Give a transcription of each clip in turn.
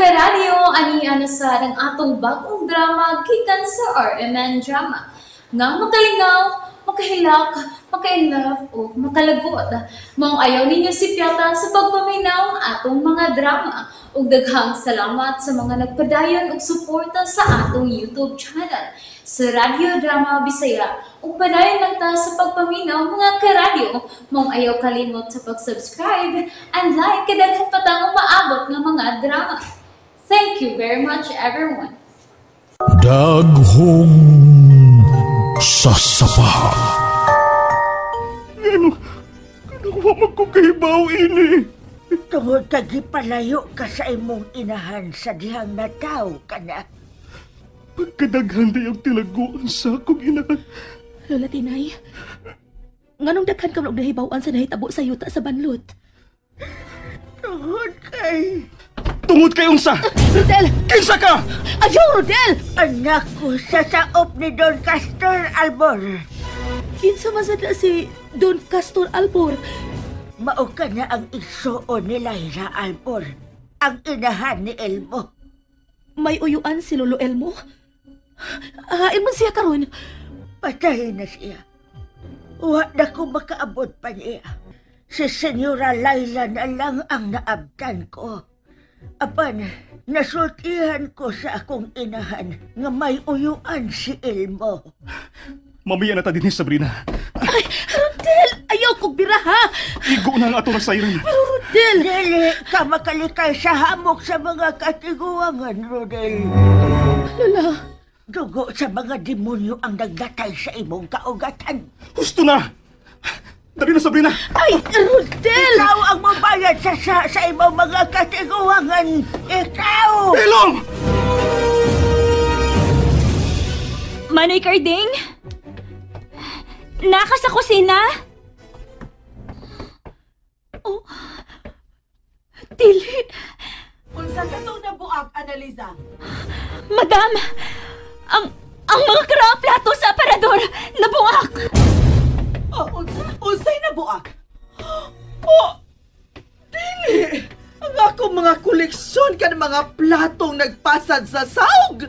Karadyo, ani ana sa ang atong bagong drama gikan sa RMN Drama. Nga makalingaw, makahilak, maka-inlove o makalagot. Maong ayaw ninyo sipyata sa pagpaminaw ang atong mga drama. Ug daghang salamat sa mga nagpadayon og suporta sa atong YouTube channel sa Radyo Drama Bisaya. Ug padayon lang ta sa pagpaminaw, mga karadyo. Maong ayaw kalimot sa pag-subscribe and like kay daghan pa tang umaabot nga mga drama. Thank you very much, everyone. Daghong sasapa. Ano? Ano man ko kahibaw ini? Tungod kay gipalayo ka sa imong inahan sa dihang nataw ka na. Pagkadaghan di ang tinaguan sa akong inahan. Lola Tinay, nganong daghan ka man og nahibaw-an sa nahitabo sa yuta sa banlot? Tungod kay... Tungod kay unsa? Rodel! Kinsa ka? Ayaw, Rodel! Anak ko sa saop ni Don Castor Albor. Kinsa man sad na si Don Castor Albor? Mao ka na ang igsuon ni Laila Albor, ang inahan ni Elmo. May uyuan si Lolo Elmo? Hain man siya karon. Patay na siya. Wa na ko makaabot pa niya. Si Senyora Laila na lang ang naabtan ko. Apan, nasultihan ko sa akong inahan nga may uyuan si Elmo. Mamiya na ta din, Sabrina. Ay, Rodel! Ayaw kog bira, ha? Igo na ang ato na siren. Pero Rodel! Dili ka makalikay sa hamok sa mga katiguangan, Rodel. Lola! Dugo sa mga demonyo ang naglatay sa imong kaugatan. Husto na! Dali na, Sabrina! Ay, Rodel! Ikaw ang mabayad sa imong mga katiguangan! Ikaw! Ilong! Manoy Carding? Naka sa kusina? Oh, dili. Unsa katong nabuak, Annalisa? Madam, ang mga karaang plato sa aparador nabuak. Oh, unsay nabuak? Oh, dili. Ang akong mga koleksyon kan mga platong nagpasad sa saog.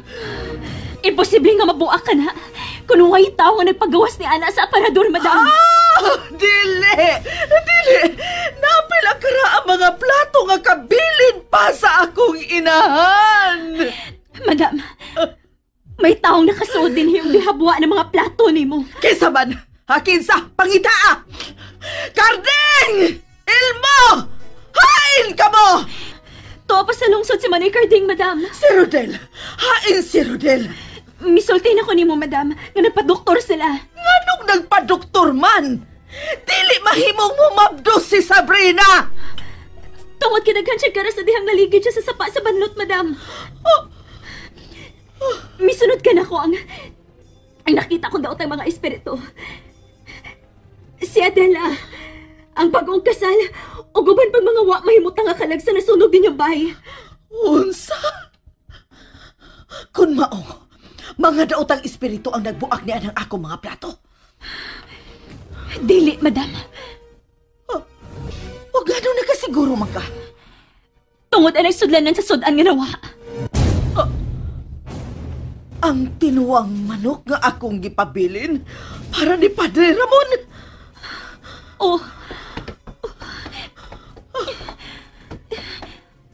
Imposible nga mabuak ka na. Kung way tao nga nagpagawas ni Ana sa aparador, madam. Ah, dili! Dili! Napil ang karaang mga plato nga kabilin pa sa akong inahan! Madam, may taong nakasuod din yung gihabwa ng mga plato nimo. Kinsa man? Ha, kinsa? Pangitaa! Carding! Ilmo! Hain ka mo! Tuwa pa sa lungsod si Manoy Carding, madam. Si Rodel! Hain si Rodel! Misulti na ko nimo, madam, nga nagpadoktor sila. Nganong nagpadoktor man? Dili mahimong mumabdos si Sabrina! Tungod kidaghan siya kara sa dihang naligid siya sa sapa sa banlot, madam. Oh. Misunod ka na ko ang nakita kong daot ang mga espiritu. Si Adela, ang bagong kasal, ug uban pang mga wa mahimutang nga kalag sa nasunog din yung bahay. Unsa? Kun mao, mga daotang espiritu ang nagbuak niya ng akong mga plato. Dili, madam. Oh, o gano'n nakasiguro man ka? Tungod ang nagsudlanan sa sudan nga nawa. Oh, ang tinuang manok nga akong gipabilin para ni Padre Ramon. Oh.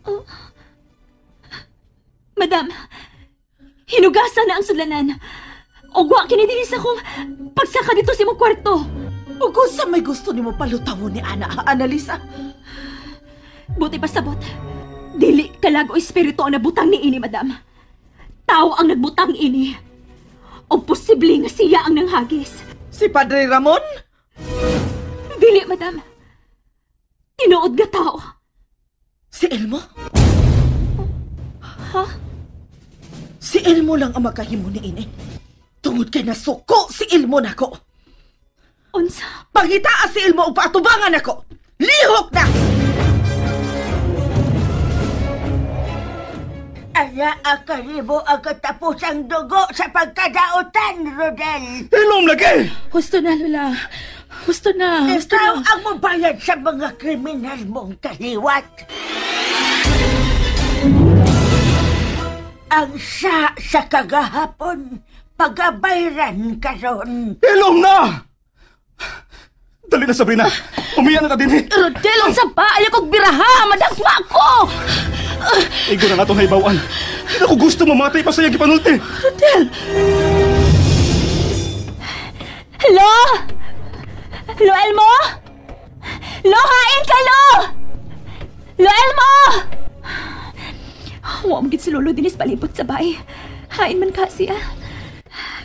Oh. Madam, hinugasan na ang sudlanan. Ugwa kini dinhi sa akong pagsaka dito sa imong kwarto. O kung sa may gusto nimo palutawon ni Ana, Annalisa. Buti pa sabot. Dili kalag o espiritu ang nabutang ni ini, madam. Tao ang nagbutang ini. O posible nga siya ang nanghagis. Si Padre Ramon? Dili, madam. Tinuod nga tao. Si Elmo? Ha? Si Elmo lang ang makahimo ni ini. Tungod kay nasuko si Elmo nako. Unsa? Pangitaa si Elmo ug paatubangan nako. Lihok na! Ala, akaribo ang katapusang dugo sa pagkadaotan, Rodel. Ilom lagi! Husto na, Lola. Husto na, husto Ikaw na. ang mabayad sa mga kriminal mong kaliwat. Ang sa kagahapon, pagabayran karon. Ilong na! Dali na, Sabrina. Umiya na ta din eh. Rodel, unsa ba? Ayaw kong biraha! Madagma ko! Igo na nga itong haibawan. Hindi ako gusto mamatay pa sa iyang gipanulti. Rodel! Lo! Lo Elmo? Lo, hain ka, Lo! Lo Elmo! Huwag mo si Lolo dinis palibot sa bay. Hain man ka siya.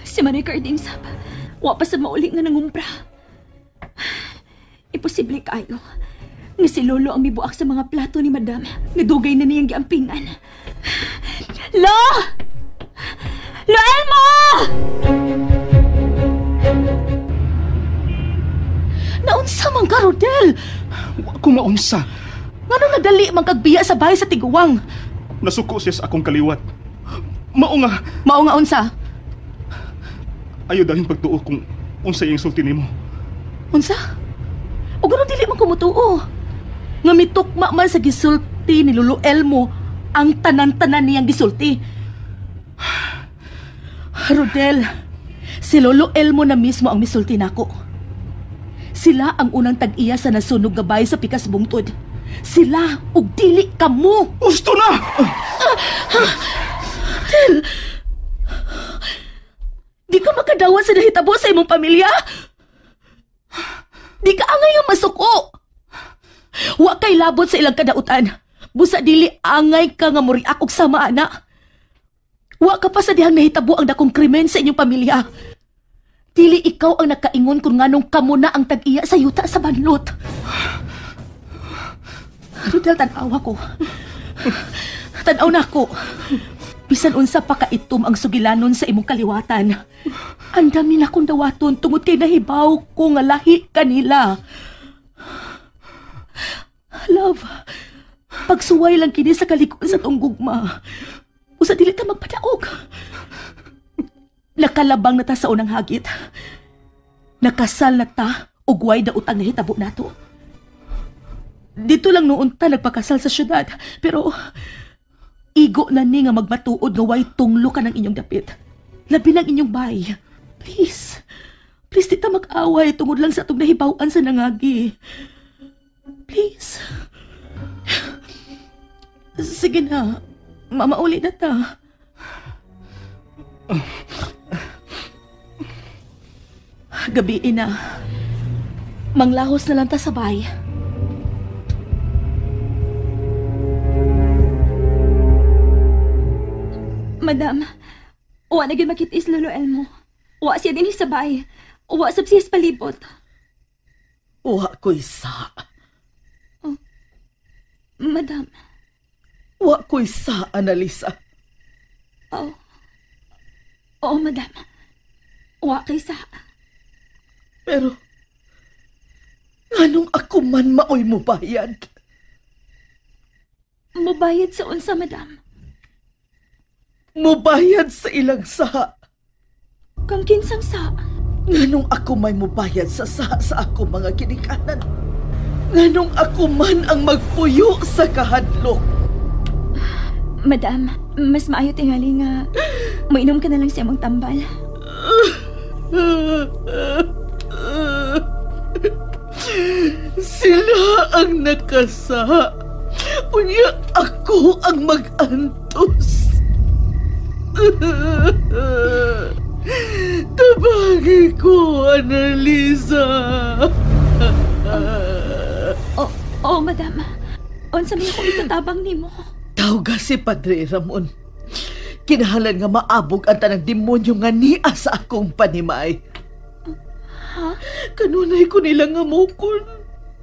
Si Manoy Carding sab. Wa pa sa mauli nga nangumpra. Imposible kayo nga si Lolo ang mibuak sa mga plato ni Madam. Nadugay na niyang giampingan. Lo! Lo Elmo! Naunsa man ka, Rodel? Wa ko maunsa. Ngano nadali man kagbiya sa bahay sa tiguang? Nasuko siya sa akong kaliwat. Mao nga. Mao nga unsa? Ayaw dahil pagtuo kung unsa iyang sulti nimo. Unsa? O gano'n dili man kumutuo. Nga mitukma man sa gisulti ni Lolo Elmo ang tanan-tanan niyang gisulti. Rodel, si Lolo Elmo na mismo ang misulti nako. Sila ang unang tag-iya sa nasunog nga bahay sa Pikas Bungtod. Sila ug dili kamo. Gusto na! Rodel, di ka makadawan sa nahitabo sa imong pamilya? Di ka angay nga masuko. Wa kay labot sa ilang kadautan. Busa dili angay ka nga muriak og sama ana. Wa ka pa sa dihang nahitabo ang dakong krimen sa inyong pamilya. Dili ikaw ang nakaingon kung nganong kamo na ang tag-iya sa yuta sa banlot. Rodel, tan-awa ko. Tan-aw na ako. Bisan unsa pa kaitom ang sugilanon sa imong kaliwatan. Ang dami na kong dawaton tungod kay nahibaw ko nga lahi kanila. Love, pagsuway lang kini sa kalikon sa tong gugma. Usa dili ta magpadaog. Nakalabang na ta sa unang hagit. Nakasal na ta ug way daot ang nahitabo nato. Dito lang noon ta nagpakasal sa syudad, pero igo na ni nga magmatuod nga way tunglo ka ng inyong dapit. Labi ng inyong bay. Please. Please, di ta mag-away tungod lang sa atong nahibaw-an sa nangagi. Please. Sige na. Mamauli na ta. Gabiin na. Manglahos na lang ta sa bay. Madam, wa na gyud makit-is Lolo Elmo. Wa siya dinhi sa bay. Wa sab siya sa palibot. Wa ko'y sa. Oh, Madam. Wa ko'y sa, Analisa. Oh. Oo, Madam. Wa kay sa. Pero, nganong ako man maoy mubayad? Mubayad sa unsa, Madam? Mubayad sa ilang saha. Kang kinsang sa? Nganong ako may mubayad sa saha sa ako mga ginikanan? Nganong ako man ang magpuyo sa kahadlok? Madam, mas maayo tingali nga mainom ka na lang sa imong tambal. Sila ang nakasaha. Unya ako ang mag-antos. Tabagi ko, Annalisa. Oh, madam. Unsa may akong ikatabang nimo? Tawga si Padre Ramon. Kinahalan nga maabog ang tanang demonyo nga niya sa akong panimay. Ha? Kanunay ko nila nga mukon.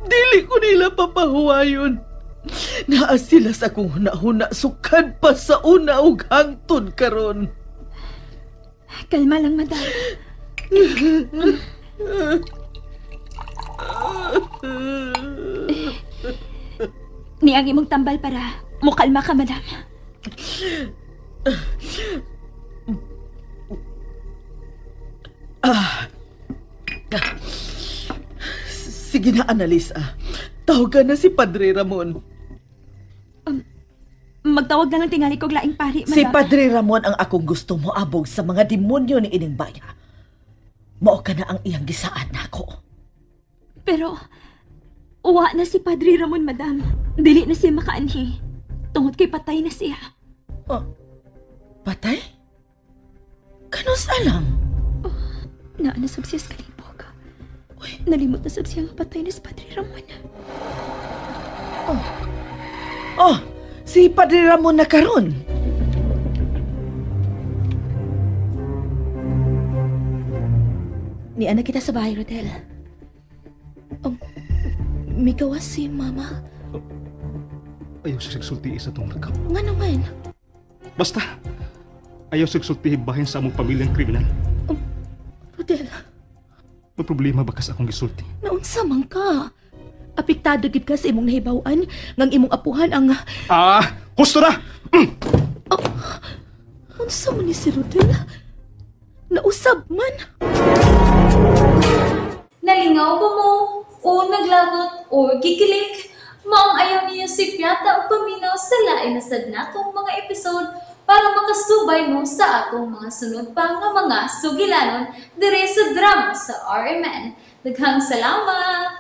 Dili ko nila papahuwayon. Naa sila sa akong huna-huna sukad pa sa una ug hangtod karon. Kalma lang, madam. Niang imong tambal para mukalma ka, madam. Sige na, Annalisa. Tawagan na si Padre Ramon. Magtawag na lang tingali kog laing pari, Si madam. Padre Ramon ang akong gusto moabog sa mga demonyo ni ining baya. Mao ka na ang iyang gisaad nako. Pero, uwa na si Padre Ramon, madam. Dili na siya makaanhi. Tungod kay patay na siya. Oh, patay? Kanus alam? Oh, naa na sab siya sa kalibog. Uy, nalimot na sab siya nga patay na si Padre Ramon. Oh. Oh, si Padre Ramon na karon. Niana kita sa bahay, Rodel. Migawas si Mama. Ayaw siya sulti sa tong lakaw. Nga naman. Basta, ayaw siya sulti bahin sa among pamilyang kriminal. Rodel. May problema ba kas akong gisulti? Naunsa man ka? Apektado gid ka sa imong nahibaw-an ngang imong apuhan ang... Ah! Husto na! Oh, unsa man ni si Rodel? Nausab man! Nalingaw ba mo? O naglagot o gikilig? Maong ayaw niyo si Piata o paminaw sa lain na sad natong mga episode para makasubay mo sa atong mga sunod pa nga mga sugilanon dire sa drama sa RMN. Daghang salamat!